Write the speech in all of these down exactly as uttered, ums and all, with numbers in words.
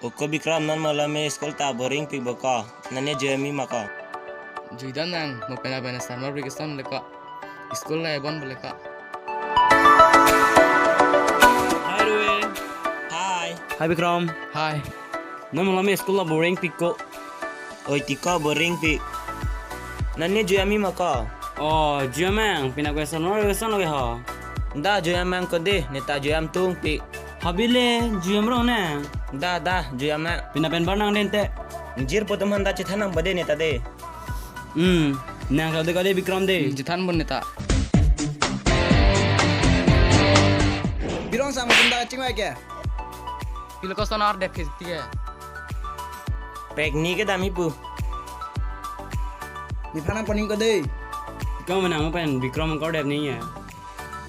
Oko Bikram, non malom ke school ta boring pik bo ko. Non ne jui ami ma ko? Jui dam nang, mo pen aben summer vacation le ko. School le bon bo le ko. Hi, Rohit. Hi. Hi, Bikram. Hi. Non malom ke school ta boring pik ko. Oi, ti ko boring pik. Non ne jui ami ma ko? Oh, jui amang, pini ke summer vacation lo ke ho. Da, jui amang ko dei, ne ta jui am tung pik. Habi le, jui am rong ne. Da, da, jui amang. Pini pen bar nang den te. Jirpo atum aphan ta chethan nang pade ne ta dei. Hmm, nang kali kali Bikram dei. Hmm, chethan pon ne ta. Birong sang atum ta chingvai ke. Pilo ko sonar dek kiti ke. Pek ni ke dam ipu. Nephan nang pon ning ko dei. Ko menang pen Bikram ko dep ni ya.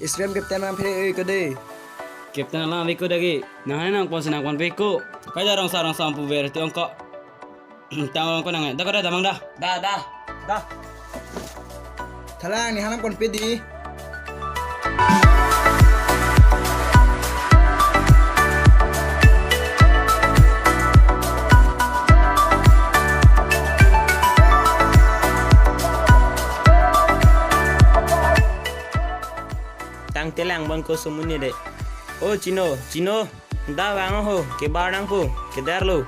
Israel captain nang phe ko dei. Captain lang ve ko dagi. Nang nang pon senang pon pe ko. Kai da rong sa rong sa pu ver ti ong ko. Tang ong ko nang da ko da damang da. Da, da, da. Thalang nephan nang pon pe dei. Tang telang bon ko sumuni dei. O Chino, Chino. Da vang ho, kebar nang pu, keder lo.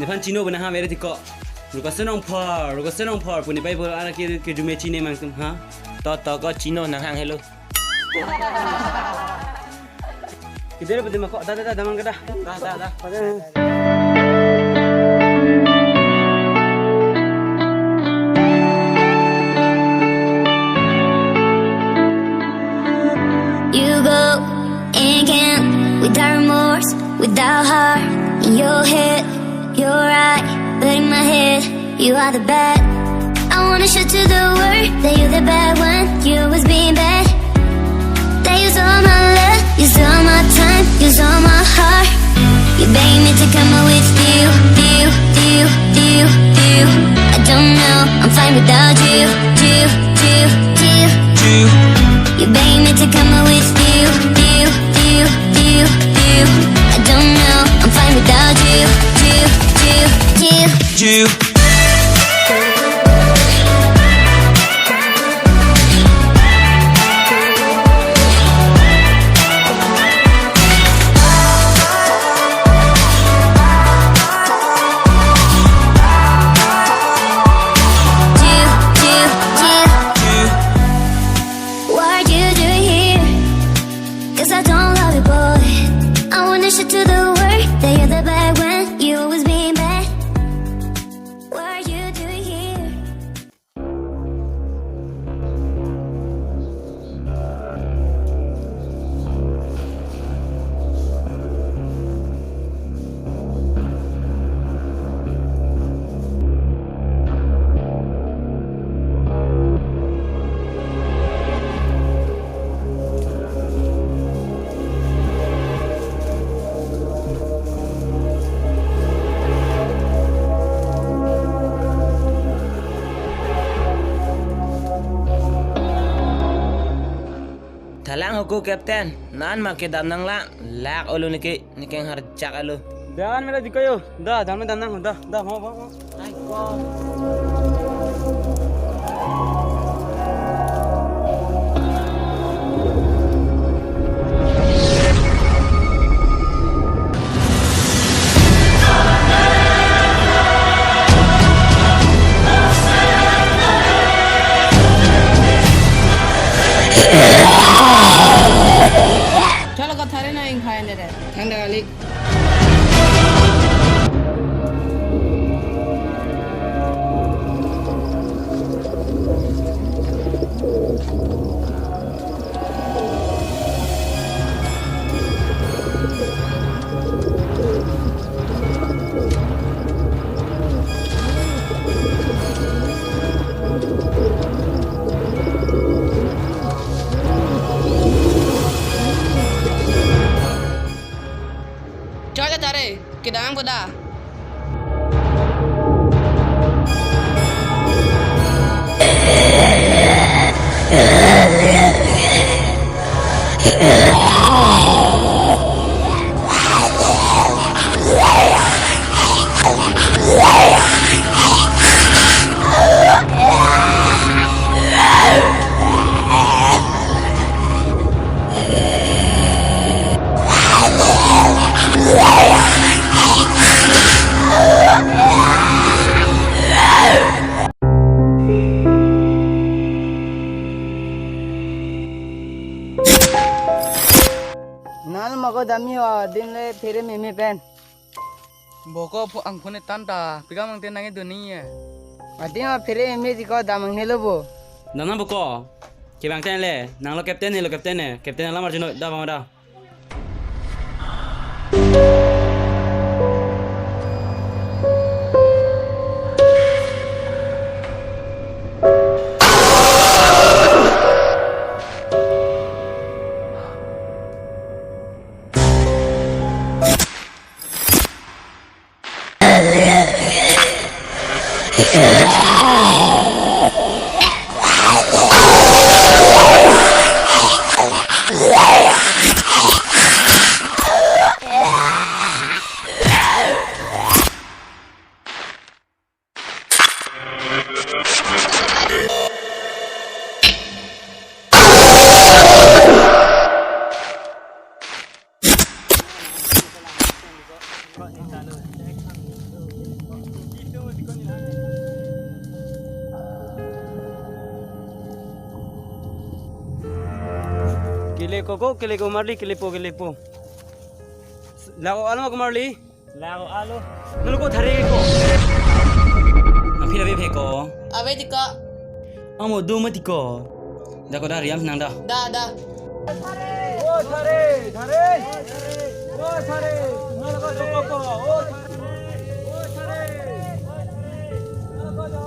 Nephan Chino bena ha mere tiko. Ruka senong phar, ruka senong phar, puni pai bol ara ke, ke jume Chine mang tum ha. To, to ko Chino nang hang hello. Keder pade ma ko, da, da, da, damang ke da. Da, da, da. Pade. You go and can't, without remorse, without heart. In your head, you're right, but in my head, you are the bad. I wanna show to the world that you're the bad one. You always being bad. That use all my love, use all my time, use all my heart. You begging me to come out with you, you, you, you, you. I don't know, I'm fine without you, you, you, you, you. You begging me to come out with you, you, you, you, you. I don't know, I'm fine without you, you, you, you, you. What are you doing here? 'Cause I don't love you, boy. I wanna show to the world that you're the bad one. You always being bad. What are you doing here? Thalang hoko captain, non ma kedam nang lang, lak olo neke, neke harjak olo. Dan mela dikoyo, da, dan me dan nang, da, da, mau, mau, mau. Boda. Nang mako damji ho, adim le phere meme pen. Boko pho angphone tan ta, pika mangte nangkedun nangji. Adim aphere meme ti ko dam nangne lo bo. Dam nang boko. Kevang te le, nanglo captain ne lo captain ne, captain alam arjuno da bang da. Kele ko ko, kele ko marli, kelepo, kelepo. Lago alma ko marli. Lago alo. Nalo ko thare ko. Nang phila be phe ko. Ave ti ko. Amo do mati ko. Da ko da riam nang da. Da, da. O thare, thare. O thare. Nalo ko do ko ko. O thare. O thare. Nalo ko do.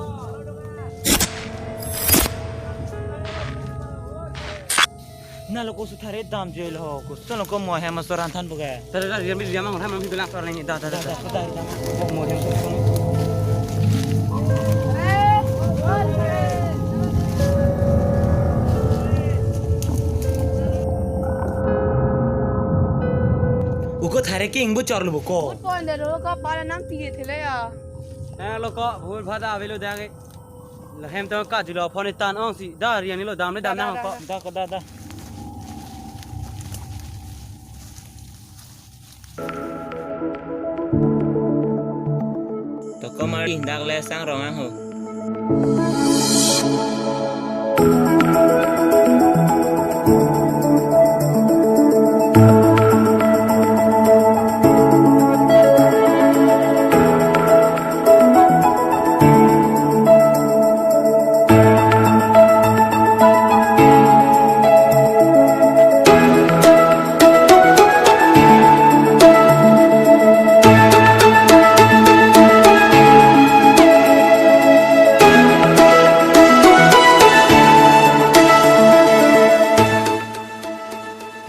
Nalo ko su thare damjoi lo ho, ko solo ko mo hem asor an than buke. Thare thare riam riam ang ham am bilang sor lengi da da da da. Da da da da. Mo mo hem sor sor. Uko thare ke ingbu chor lo buko. Ut pon de lo ka pala nang pi thele ya. Nalo ko bhul bhada avelo da ke. Lahem to ka julo phone tan ong si da riani lo dam le dam nang ko. Da, da, da. To ko mari dak le sang rong ang ho.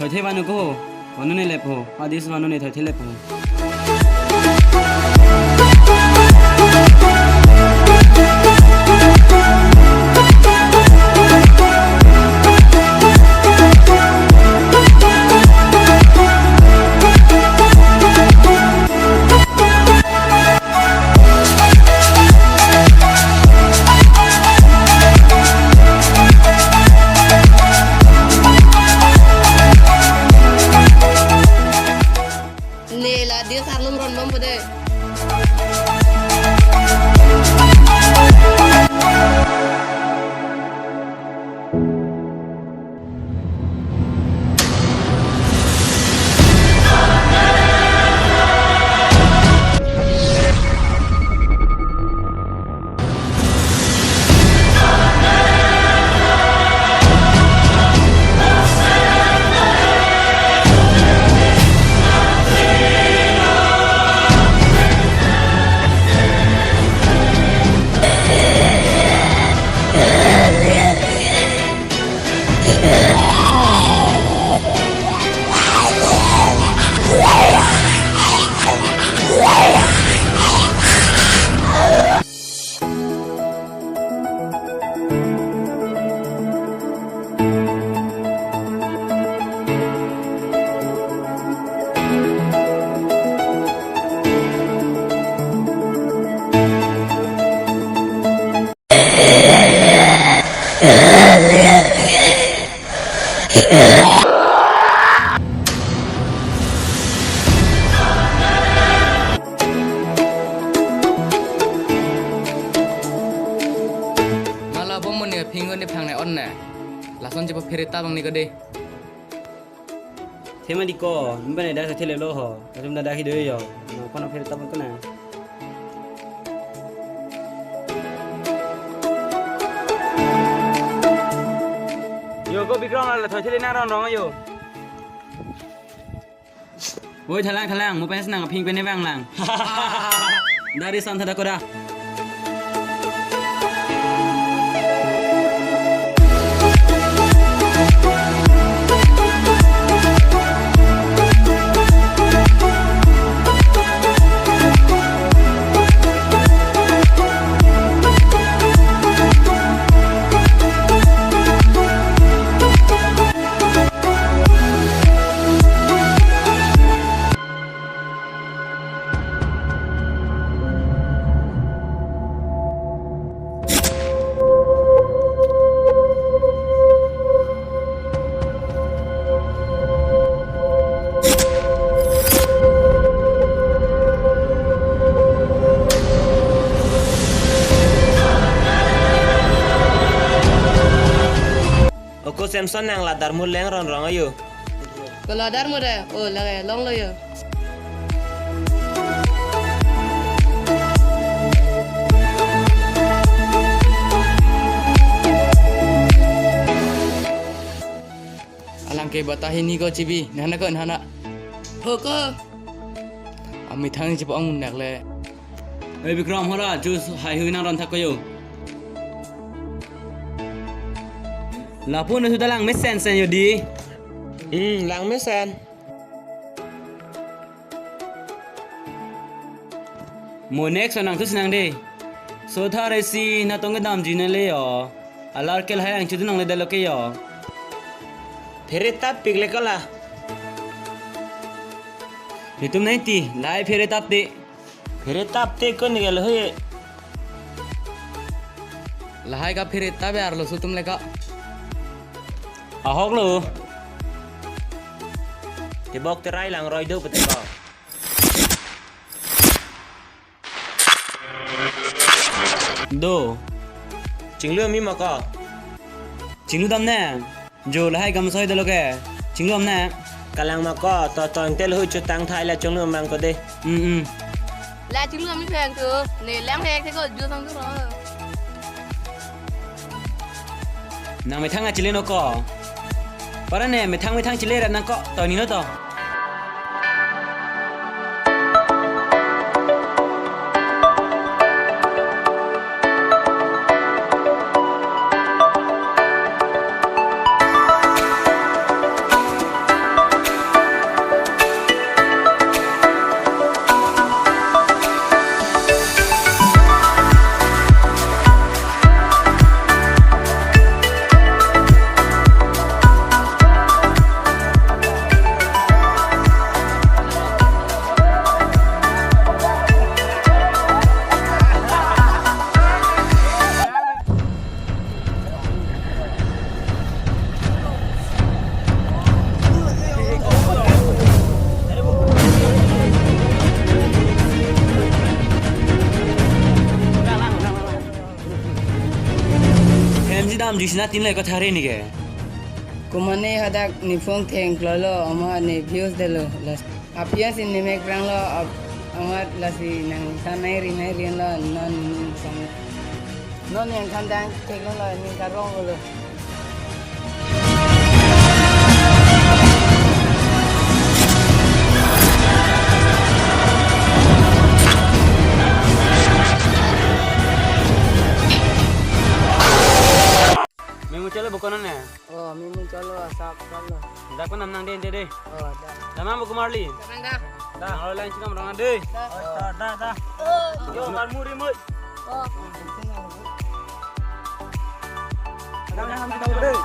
Thoithe vanu ko, vanu ne lepo, adis vanu ne thoithe lepo. Ne la dir karlo Mala bom mo ne phing ko ne phang ne on ne. Lason chepa phere ta bang ni ko de. Thema di ko, mba ne dak thele lo ho. Kachum dak dak hi do yo. No kono phere ta bang ko na. Yo ko Bikram la thoi thele na rong rong yo. Oi thalang thalang, mo pen senang phing pen ne bang lang. Dari san thada koda. Oko Samson nang la darmu leng ron rong ayo. Ko la darmu de, o lage long lo yo. Alang ke bata hini ko chibi, nana ko nana. Ho ko. Amethang chepa ong nak le. Oi Bikram, hola, juice hai hui nang ron thak ko yo. Lapu na sudah lang mesen sen yo di. Hmm, lang mesen. Mo next nang tus nang de. So thare si natong kedam ji na le yo. Alar ke lahai ang chudu nang le dalo ke yo. Phere tap pik le ko la. Netum nai ti, lahai phere tap te. Phere tap te ko ni galo he. Lahai ka phere tap ya arlo sutum le ka. Ahok lo. Tebok terai lang roi do pete ko. Do. Chinglu mi ma ko. Chinglu dam ne. Jo lahai kam soi dalo ke. Chinglu am ne. Kalang ma ko, to to tel hu chutang thai la chinglu mang ko de. Hmm hmm. La chinglu am ni pheng tu. Ne lang pheng te ko jo tang tu ro. Nang methang achile no ko. Para ne methang methang chile rat nang ko. To ni no to. Hem si dam juice na tin le ko thare ni ke. Kumane hadak ne phone theng klolo ama ne views delo. Las apia sin ne mek prang lo ap-, amat lasi nang sanai rinai rian lo non sang. Non yang kandang thek lo lo ni karong lo. Memu chalo bukan ne? Oh, memu chalo asak chalo. Dak ko nam nang de de de. Oh, dak. Nama buku Marli. Nang dak. Dak. Nang lain singam rong de. Dak. Oh, dak dak. Yo, mar muri mui. Oh. Nang nang ham kita de.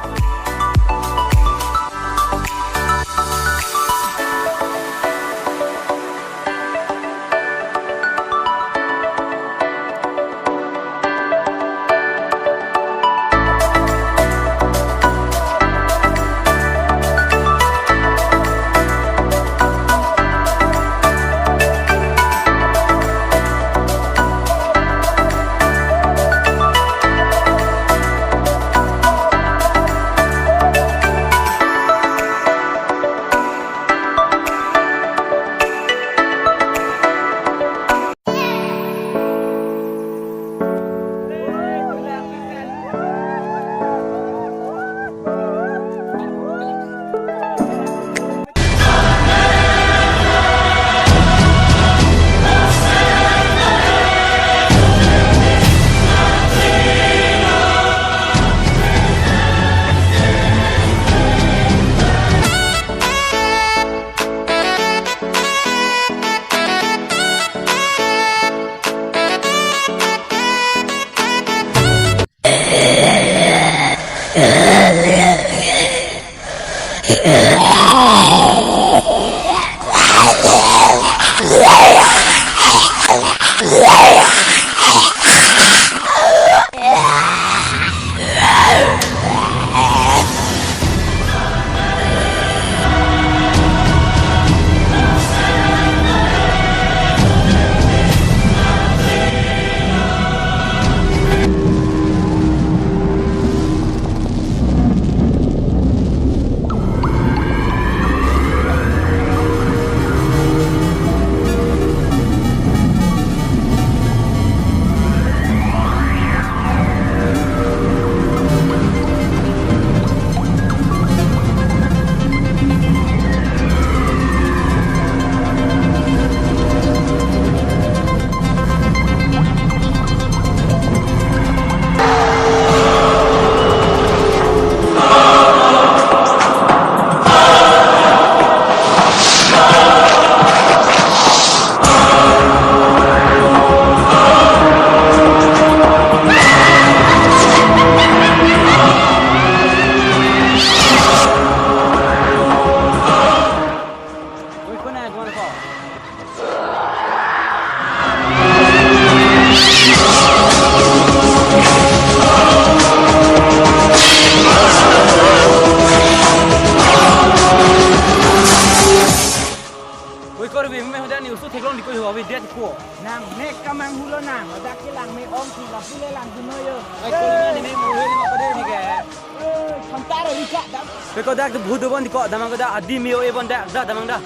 Oi, kor bi me hoda ni usu theklong di koi ho, abi det ko. Nang mek kamang hulo nang, hoda ke lang me ong si lapu le lang duno yo. Ai, kor bi ni me mo he ni ma pade ni ke. Eh, khantar ri ka dam. Pe ko dak bhut bon di ko, damang ko da, adi mio e bon da, da damang da.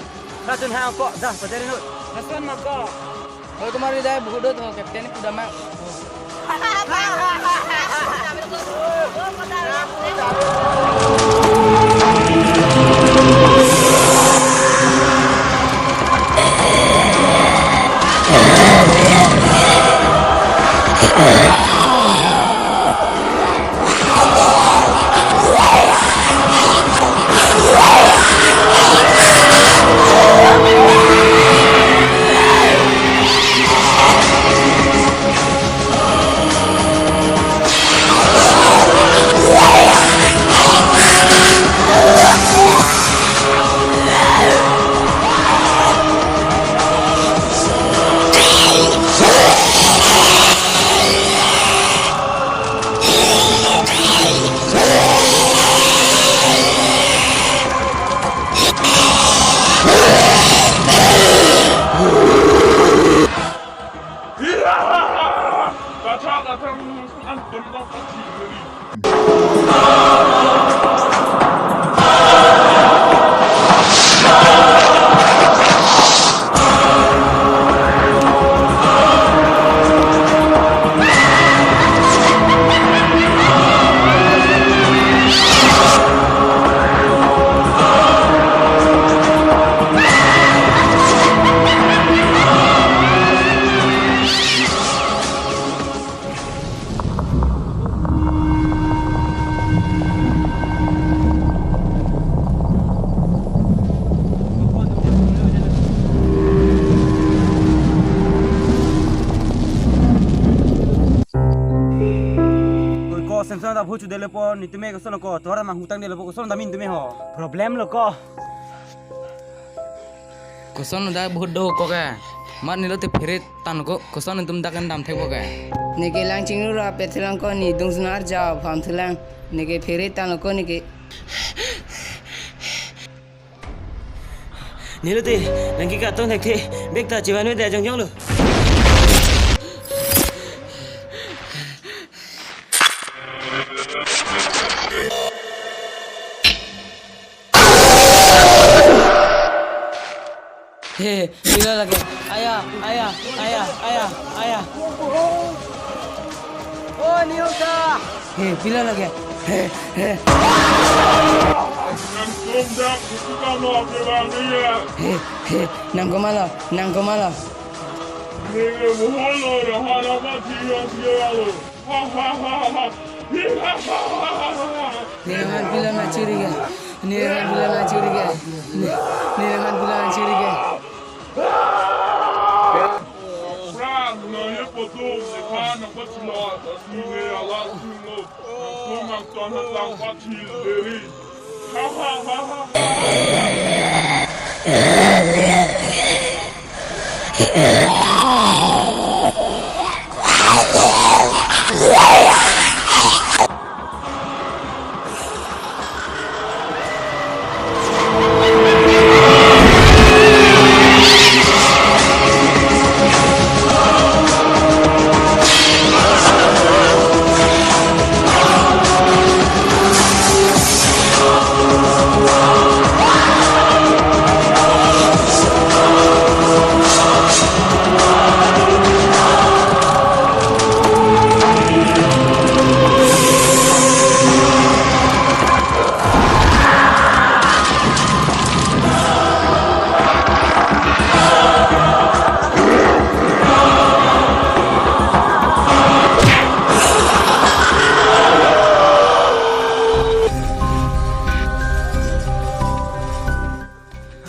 Ratun ha ko da, pade no. Hasan ma ko. Oi, kumari dai bhut do to, captain pu damang. Koi ko Samson ta bhut chudele po, nitume koson ko, tora mang hutang dele po, koson ta min tume ho. Problem lo ko. Koson dak bhut do ko ke. Mat nilo te phere tan ko, koson netum dak dam thek po ke. Neke lang chingru ra petlang ko, ni dung sunar ja pham thulang. Neke phere tan ko neke. Nilo te, nangke katong thekthe, bek ta chivan me de jongjong lo. He, pilo lake. Aya, aya, aya, aya, aya. Oh, niyo ka. He, pilo lake. He, he. He, he, nang komatlo, nang komatlo. Neli han pilo nangchiri ke. Neli han pilo nangchiri ke. Ne-, neli han pilo nangchiri ke.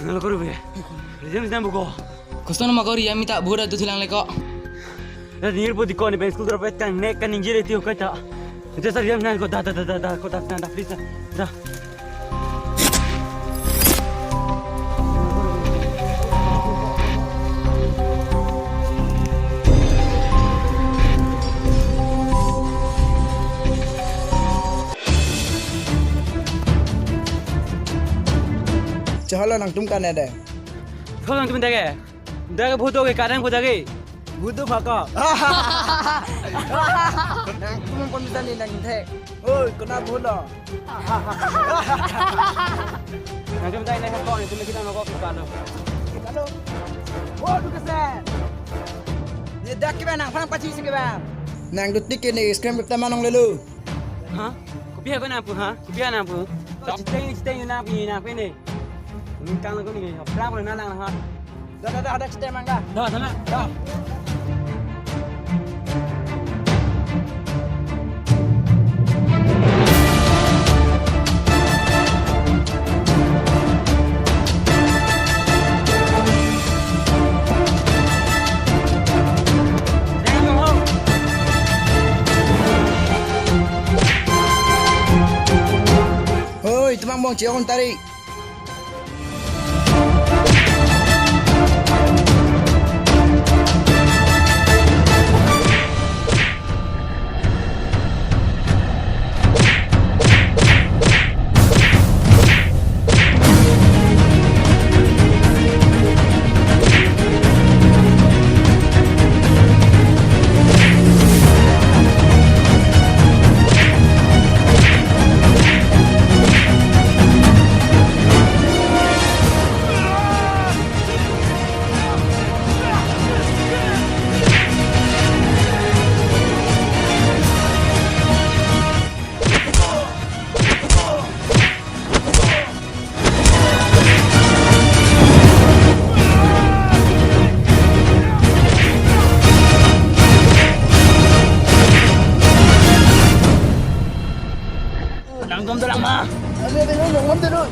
Nang lo koru be. Rijam sinam buko. Koson ma ko Riya mita bura tu thilang leko. Ya nir bu dikoni pen school drop et kan nek kan injiri tiu kaita. Ente sa Riya nang ko da da da da da ko da da da please da. Da. Chalo nangtum kanede. Ko nangtum dage. Dage bhut doge kadang bhut dage. Bhut do phaka. Nangtum pon bisa ni nang the. Oi, kena bhut lo. Nangtum dai nang ko nangtum kita nang ko kalo. Kalo. Bhut do kesen. Ni dak ke bang nangphan pachi si ke bang. Nang duti ke ni screen kita manong lelu. Ha? Kopi ha ko nangpu ha? Kopi ha nangpu? Chiteng chiteng nangpu nangpu ni. Ningkang ko ni. Plang ko na nang ha. Da da da da chiteng mangga. Da da na. Da. Hoi, temang bong chiong tari. Nangtum dalang ma? Ade, ade, ade, nangtum dalang.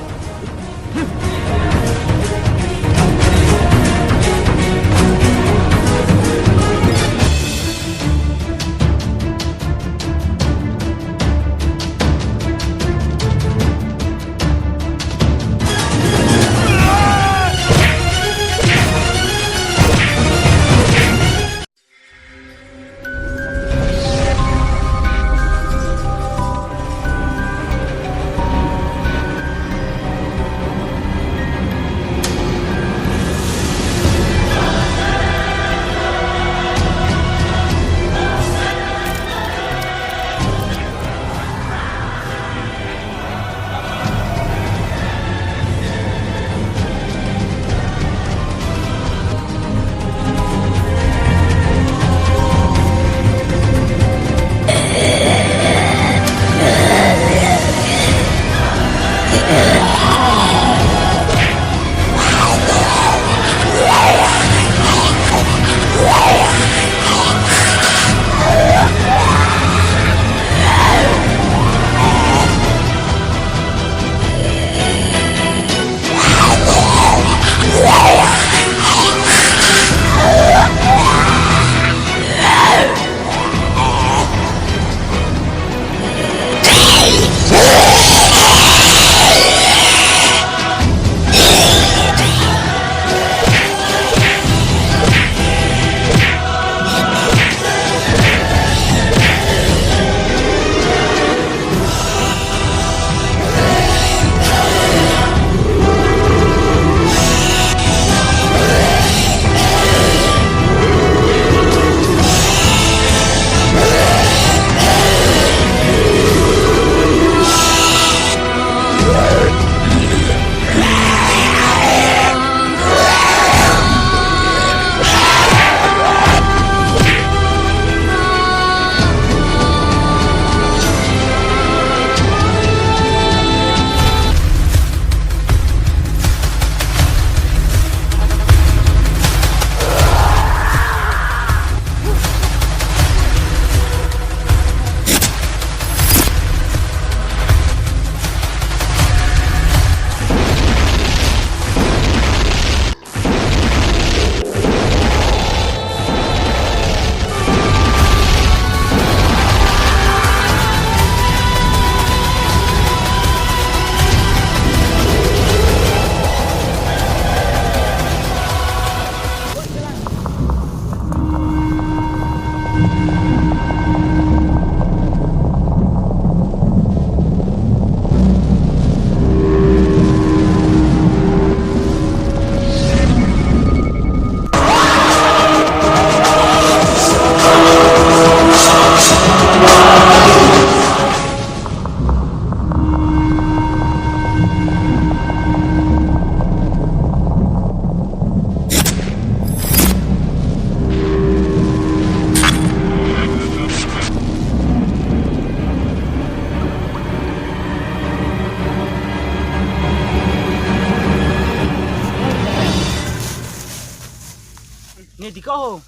Diko ho.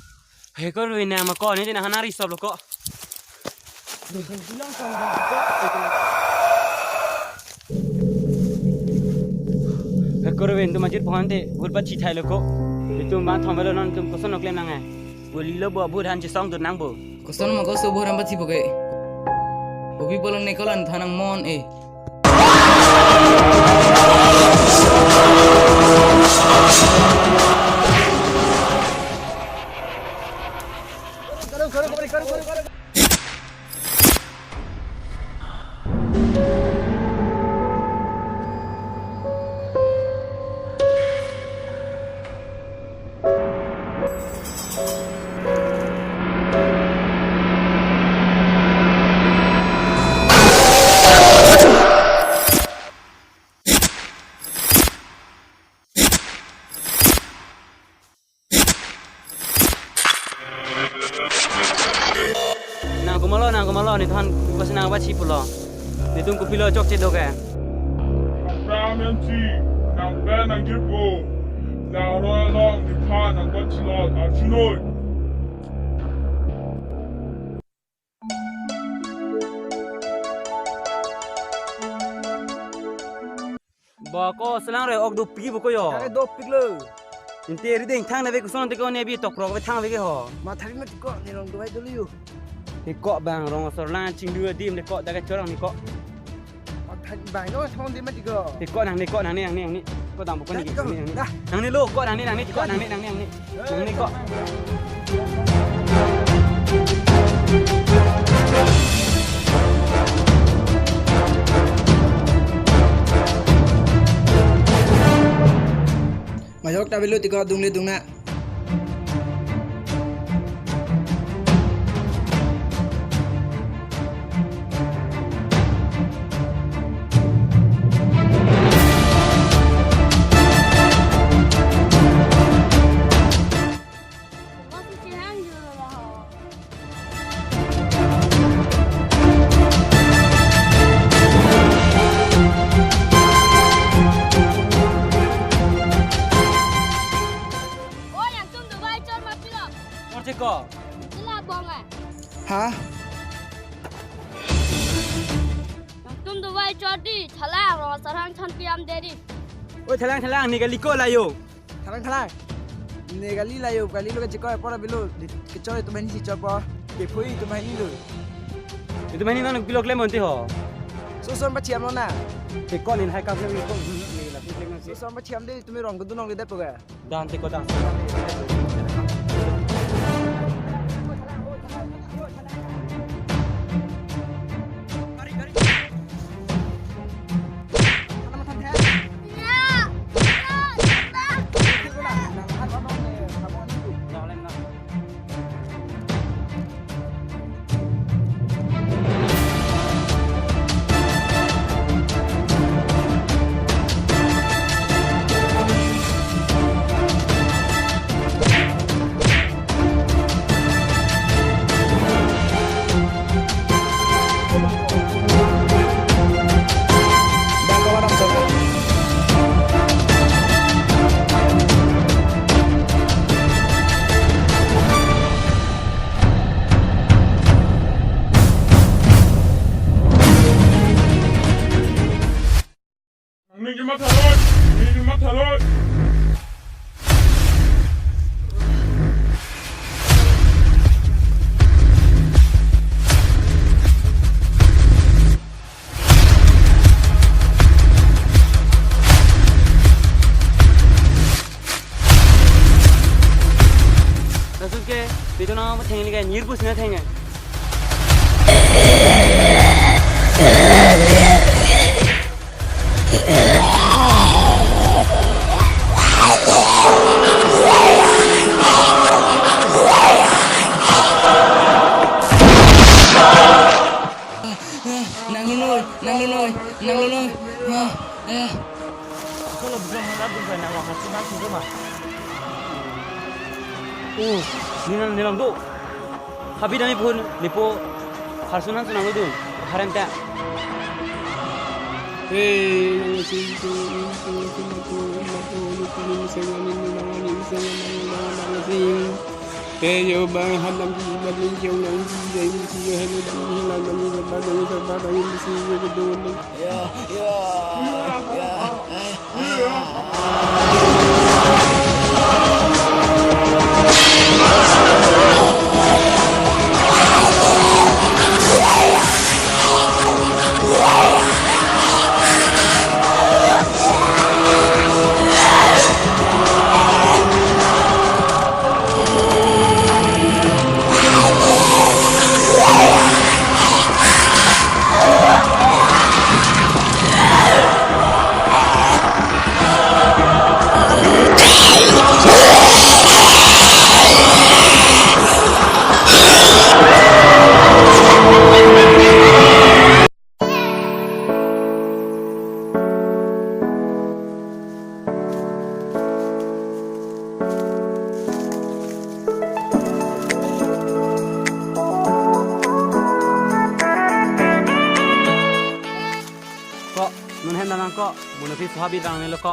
He ko rui na ma ko ne na hana ri sop lo ko. He ko rui tu majir pohon te bhut pachi thai lo ko. Itum ban thom lo non tum koson oklem nang hai. Boli lo bo bhut han chisong dun nang bo. Koson ma ko so bhut han pachi bo ke. Obi polon ne ko lan thanang mon e. Nang komatlo, nang komatlo, ne than pasi nang pachi pulo. Netum kopilo chokche do ke. Nang pen nang jirpo, nang roi along, ne than nang pachilo, arjunoi. Ba ko selang re ok dopik bo ko yo. Kare dopik lo. Inte ri ding thang na ve koson te ko ne bi tok rok ve thang ve ke ho. Ma thari ma tiko ne rong dovai doliyo. Ne ko bang rong asor lang chingdu adim ne ko daga chorang ne ko. Ma thari bang no thong de ma tiko. Ne ko nang ne ko nang ne nang ne nang ne. Ko dam bo ko ne. Dah, tiko. Nang ne nang ne. Dah. Nang ne lo ko nang ne nang ne ko nang ne nang ne nang ne. Nang ne ko. Majok ta belu tiko dungle dungna. Oi, nangtum dovai chor ma pilo. Chor che ko. Sila bong ai. Ha? Nangtum dovai chor di, thalang rong asarhang chan piam deri. Oi, thalang, thalang, ne kali ko layo. Thalang, thalang. Ne kali layo, kali lo kachikoi apor abilo. Kechor itum hini si chor po. Kephui itum hini lo. Itum hini non bilok le monti ho. Soson pachiam lo na. Te kon in hai kap le ko. Soson pachiam de itum rong kedun nong le det po ga. Dan te ko dan. Nangning kematha loi, nangning kematha loi. Lason ke, pito nang thengli ke, nirpus na theng. Nang lunoi, nang lunoi, nang lunoi. Ah, eh. Solo bro, hana bro, na wa hasu na su ma. Oh, ne nang, ne nang do. Habi dami pun, nepo harsun han sunang dun. Harem ta. Hey, nang sing tu, nang sing tu, nang sing tu, nang sing tu, nang sing tu, nang sing tu, nang sing tu, nang sing tu, nang sing tu. Hey yo, bang, hanam di ba ding jong nang di ding di yo, hello di, hilan nang di ba ding, ba ding di yo, kedun. Ko, non hem nang ko, mono phi soha bi rang nelo ko.